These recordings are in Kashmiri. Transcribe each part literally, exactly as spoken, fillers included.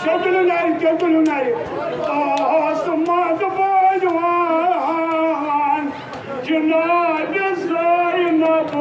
تیٚلہِ تُلِو نَرِ، تیٚلہِ تُلِو نَرِ۔ آس منٛز بٲجوان، جناب زینب۔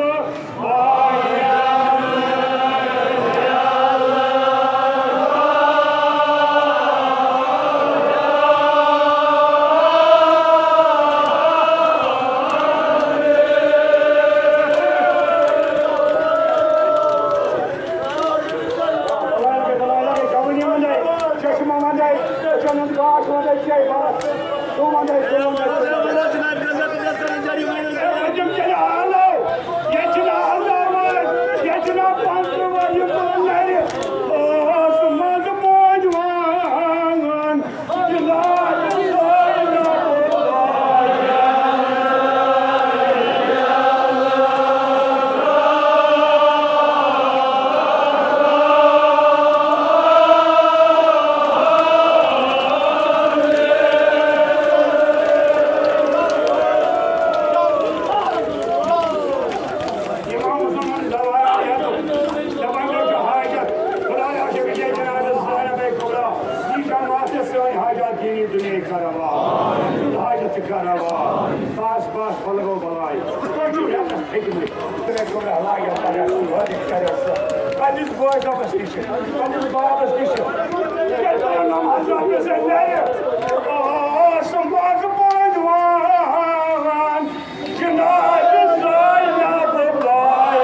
چشمہ وندے، چشمہ وندے، چنن گاش وندے، چے بات۔ تو وندے، تو وندے۔ یتھ چھُنہٕ آلو، یتھ چھُنہٕ آلو وۄنۍ، یتھ چھُنہٕ پنٛژترٕٛہ ؤری برٛونٛہہ لرِ اوس منٛزٕ موج وان۔ امام مسلمان دعوایہ ہیتو، دپان مےٚ چھُ حاجت، خدایا چھِ مےٚ جناب زینب کبریٰ، یہِ جماعت چھِ سٲنۍ حاجات دینی دُنیاہٕکۍ کرن وول، سُنٛد حاجت تہِ کرن وول۔ بس بس، پھۄلہٕ گوٚو بلاے، تُہۍ چھِو رٮ۪تس تھٔکمٕتۍ۔ مےٚ کوٚر حلالیت پرہیز، ژٕ وٲتِکھ کریو سُہ پننِس بٲے دۄبس نِش، پننِس بابس نِش۔ ییٚلہِ تۄہہِ نماز رۄبس سۭتۍ نیرِ، آ، سُہ منٛزٕ پانہٕ وان۔ جناب زینب بلال۔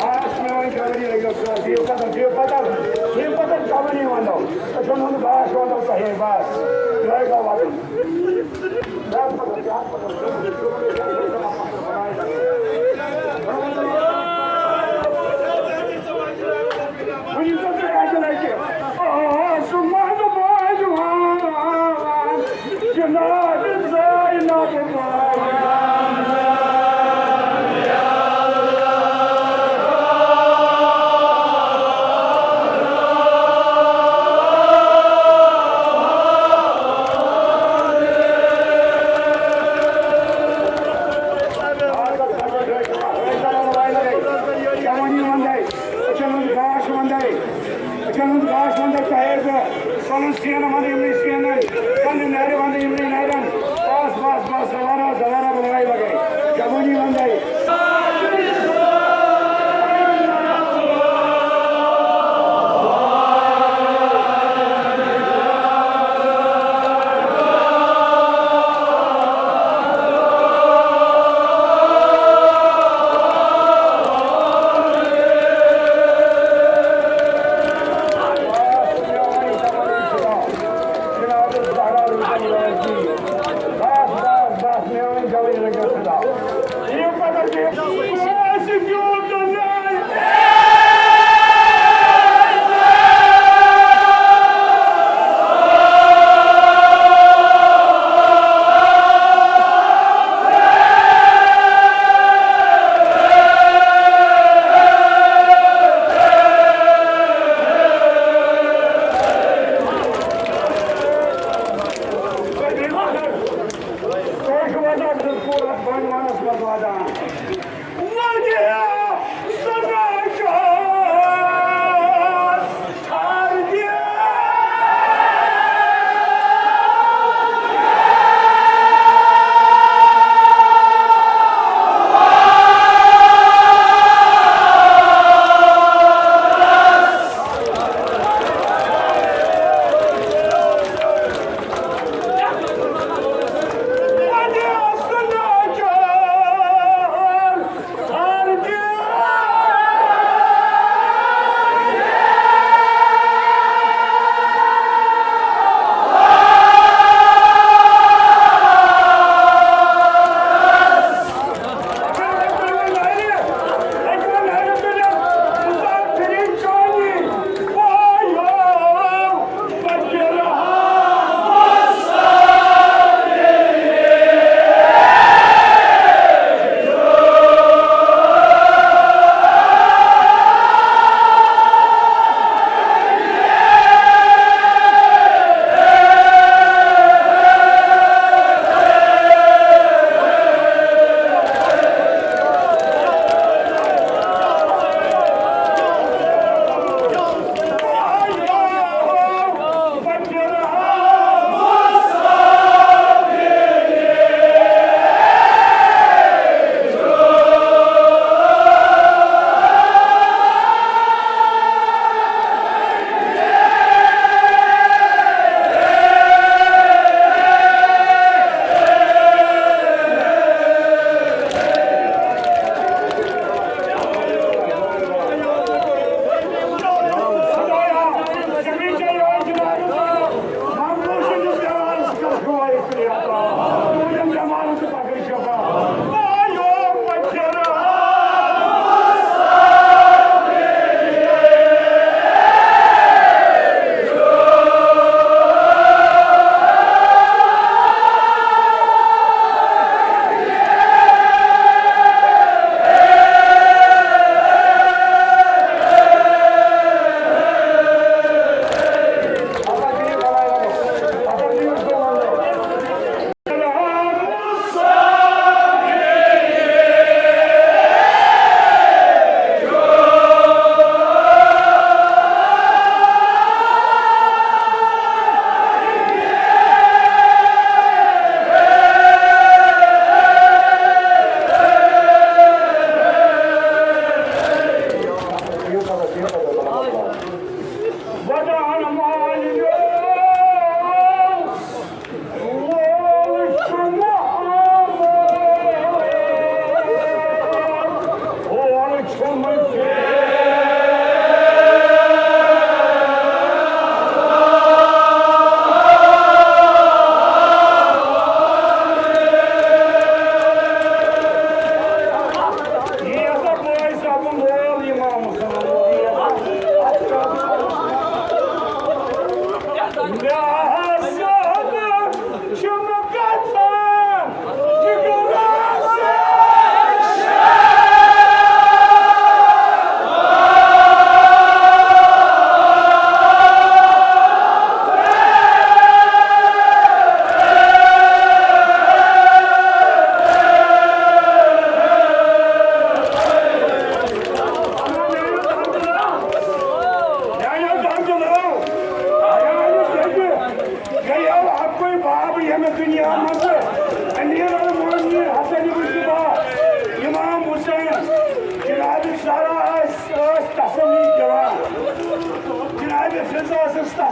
آس مےٚ وۄنۍ خبرِ، یہِ پَتہٕ، یہِ پَتہٕ، یہِ پَتہٕ خبرِ وَنو۔ أسۍ وَنو نہٕ بَس، وَنو تۄہے بَس۔ یِہوٚے گوٚو وَنُن۔ جوانی وندے، أچھن ہُنٛد گاش وندے، أچھن ہُنٛد گاش وندے، چاہے بہٕ پنُن سینہٕ وندٕ یِمنٕے سینن، کندٕ نرِ وندٕ یِمنٕے نرٮ۪ن۔ بس، بس، بس، دوبارہ، دوبارہ بہٕ لڑاے لگے۔ جوانی وندے۔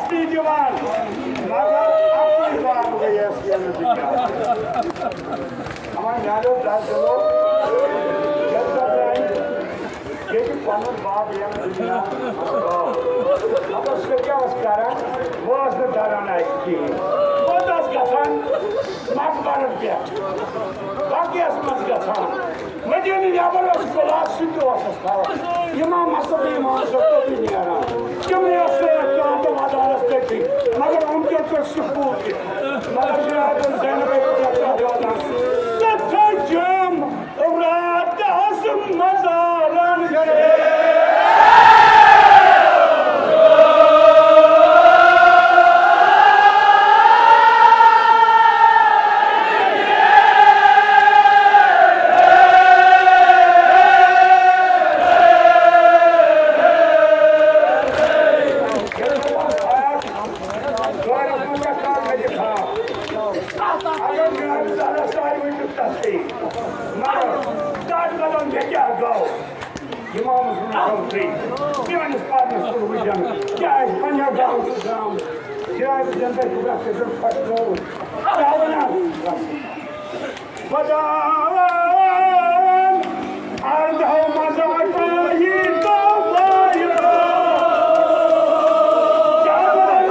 دِوان، مگر اَکُے باب گٔیَس یَنہٕ تہِ کیٛاہ۔ اَما میٛانیو دَردِلو، ییٚلہِ سا میٛانہِ ییٚتہِ پَنُن باب یَنہٕ تہِ کیٛاہ۔ مگر سُہ کیٛاہ اوس کَران؟ بہٕ اوسُس نہٕ دَران اَتہِ کِہیٖنۍ۔ بہٕ اوسُس گژھان مقبرَن پٮ۪ٹھ، بقیَس منٛز گژھان۔ مدیٖنہٕ نٮ۪بر اوس کلاس، سُہ تہِ اوسُس تھاوان۔ امام حسن تہٕ امام حسن توٚتُے نیران۔ تِمنٕے اوس سۭتۍ پٮ۪وان تہٕ ودانس تٔتی۔ مگر یِم تہِ ٲسۍ سکوٗل تہِ۔ مگر جناب زینبے کوٗتاہ چھُ واتان۔ ستھ جام راتس مزارن۔ اگر میٛانہِ زرس آیہِ وٕنہِ تَتھ تہِ، مگر تَتھ بدل مےٚ کیٛاہ گوٚو؟ امامس منٛز غلطی، میٛٲنِس پرنس کُن وٕچھن، کیٛازِ پننہِ گامہٕ چھُس درٛامُت؟ جناب زندے خدا سٕنٛدٮ۪ن پتہٕ گوٚو۔ کیٛاہ وَنان؟ خداوند، اردہو منٛز اٹھٲیی تو وایو۔ کیٛاہ وَنان؟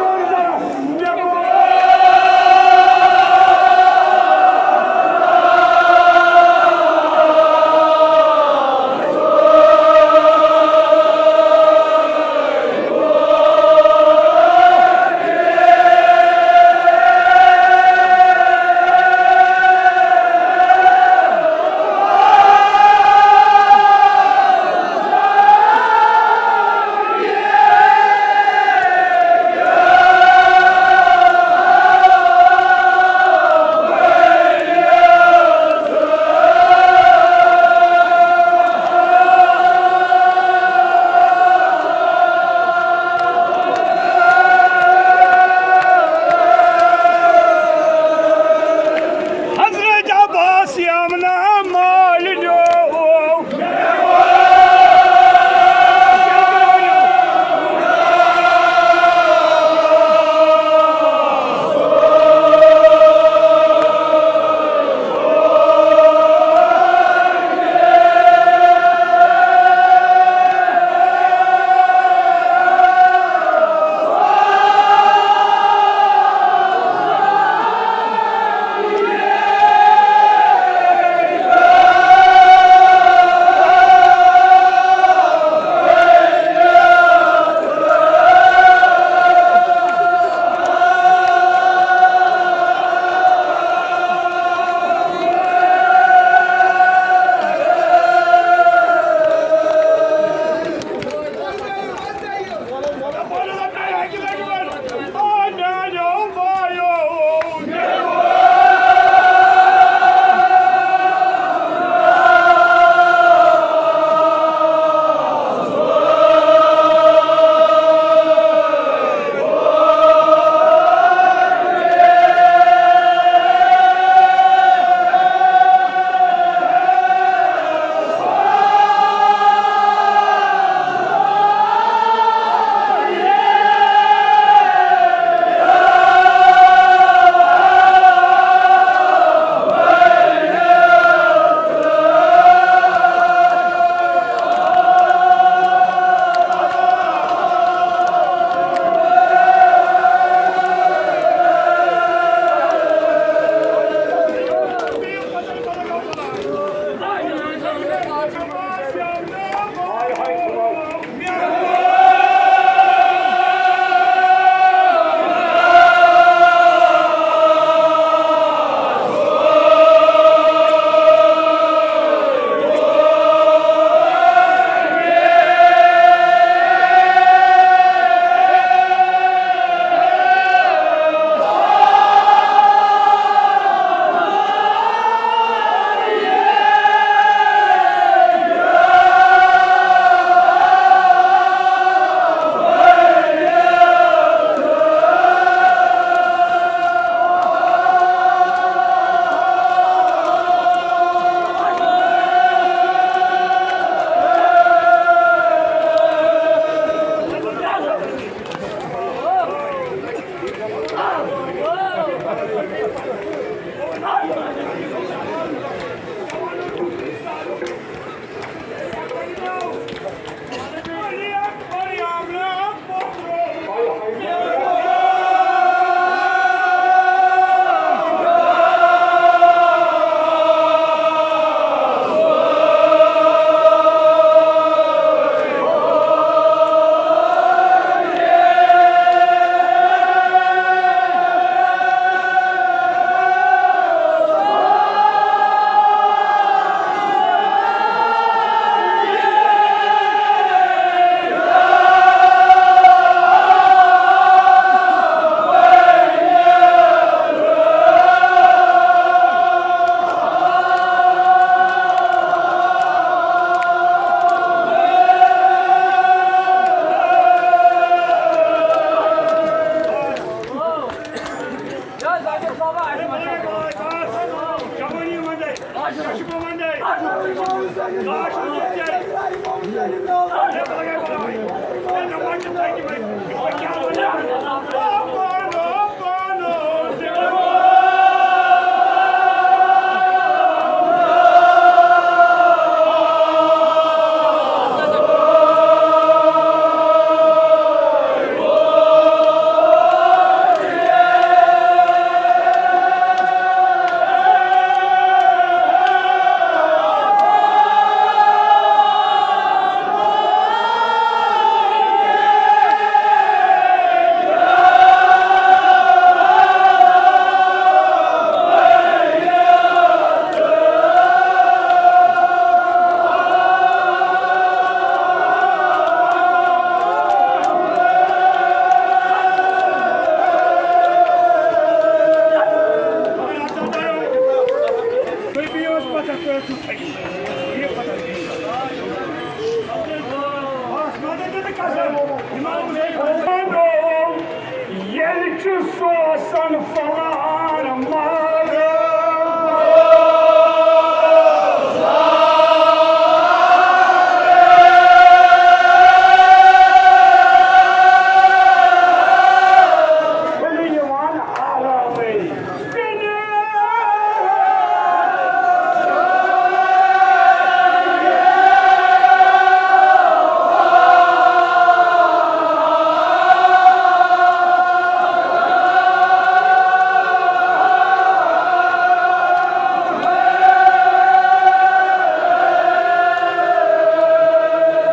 ییٚلہِ چھُ سوسن پھۄلان مارٕ۔ چھُنہٕ یِوان آرامٕے۔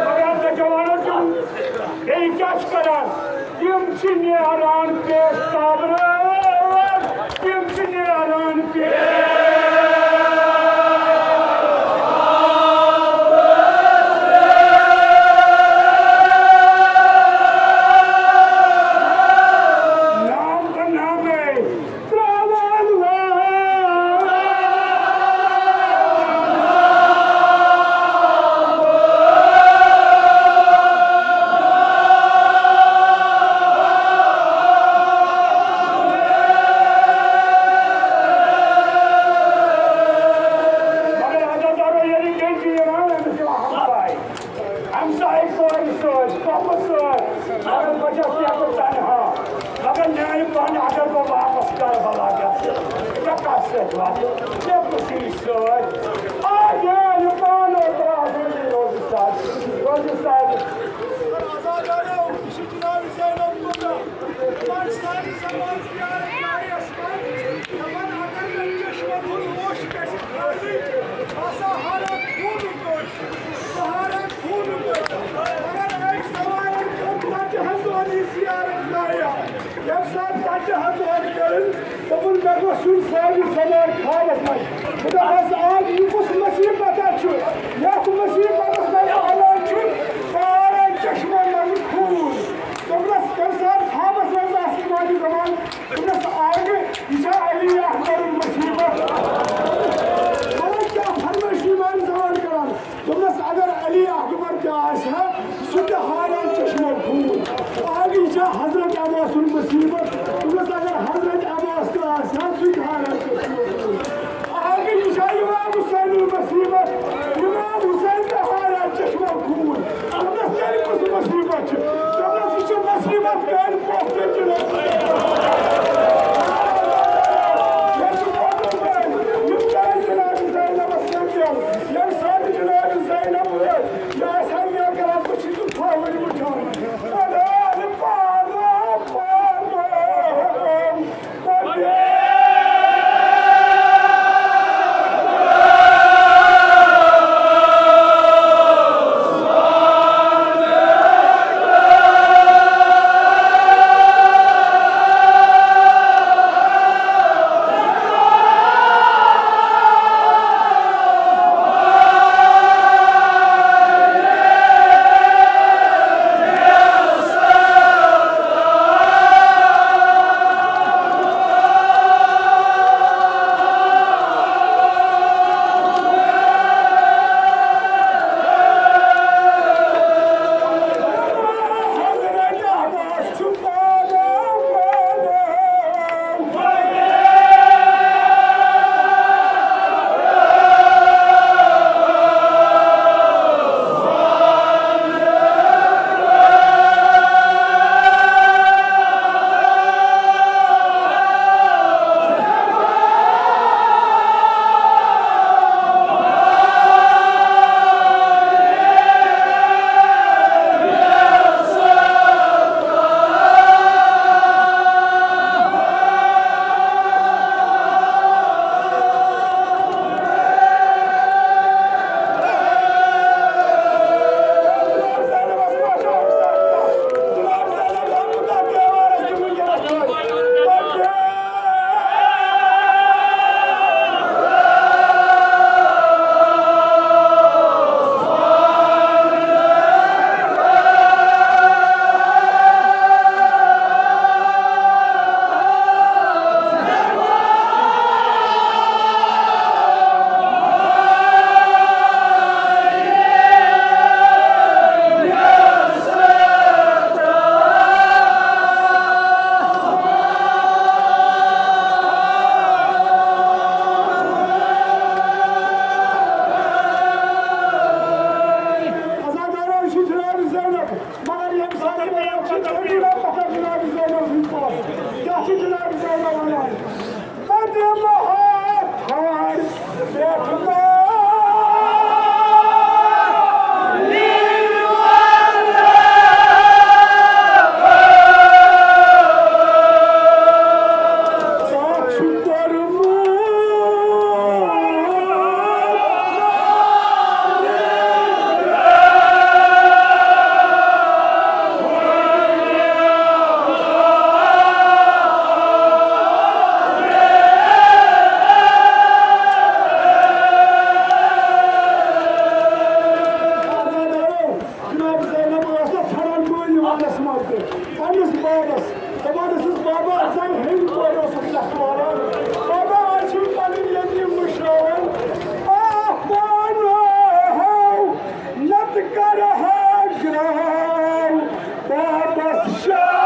مگر نوجوانو، تِم بیٚیہِ کیٛاہ چھِ کران؟ تِم چھِ نیران پیش تابرٲر، تِم چھِ نیران پیش۔ نام بناوے۔ ترٛاوان وول۔ مگر حضرت عمر ییٚلہِ کِنۍ چھُ یِوان، أمِس چھُ یِوان ہمساے۔ ہمسایہِ کورِ سۭتۍ، پۄپھٕ سۭتۍ، مگر بہٕ چھَس یَتھ تنہا۔ مگر میٛانہِ پانہٕ اگر بہٕ واپس کربلا گژھٕ، ژےٚ کَتھ سۭتۍ واتہٕ؟ ژےٚ کُس یی سۭتۍ؟ آ، میٛانہِ پانہٕ اوترٕ آسان یہِ روزٕ ساتھ، روزٕ ساتھ۔ دپان اگر مےٚ چشمن ہُنٛد اوش گژھِ خٲلی، بہٕ ہسا ہارٕ خوٗنہٕ کٲشِر، بہٕ ہارٕ خوٗنہٕ کٲشِر۔ مگر أکۍ زمانن کٔر ژتجی ہن دۄہن یہِ زیارت داریا۔ ییٚمہِ ساتہٕ ژتجی ہن دۄہن کٔرٕن، دوٚپُن، مےٚ گوٚژھ یُن صٲبِ زمان خوابس منٛز۔ بہٕ دپس، آز یہِ کُس مصیبت چھُ؟ یتھ مصیبتس منٛز اعلان چھُ، بہٕ ہارٕ چشمن منٛز خوٗن۔ دوٚپنس، تمہِ ساتہٕ خوابس منٛز آسہِ امام زمان، دوٚپنس، آگے، یہِ چھا علی اکبرُن مصیبت؟ مطلب، کیٛاہ فرمٲیش چھُ امام زمان کران؟ دوٚپنس، اگر علی اکبر تہِ آسہِ ہا، سُہ تہِ ہاران چشمو خوٗن۔ آگے، یہِ چھا حضرت عباسُن مصیبت؟ دوٚپنس، اگر حضرت عباس تہِ آسہِ ہا، سُہ تہِ ہاران چشمو خوٗن۔ آگے، یہِ چھا امام حسینُن مصیبت؟ امام حسین پانس منٛز تہِ، پننِس بابس دپان ٲسِس، "بابا، زن ہیٚنٛدۍ پٲٹھۍ اوسُکھ لٮ۪کھناوان۔ بابا، آز چھِ پنٕنۍ یتیٖم مٔشراوان۔ آہ، پانہٕ ہاو، نتہٕ کرٕ ہا گراو بابس شاہ۔"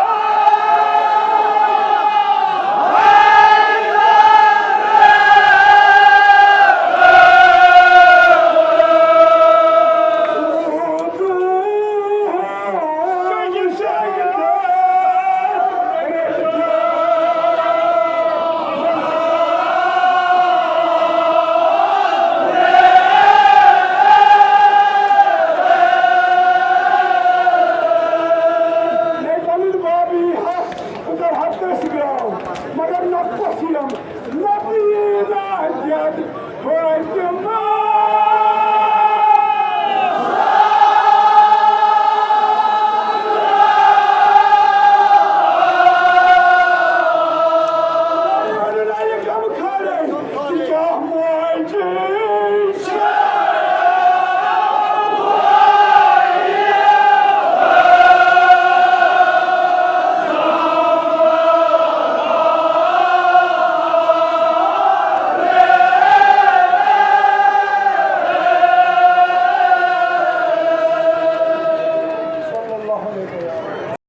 مےٚ پنُن باب یی ہا، بہٕ کرٕ ہا تٔسۍ گرٛاو، مگر نہ پوٚژھ یِم، نہ پیٖر راہ دِتھ۔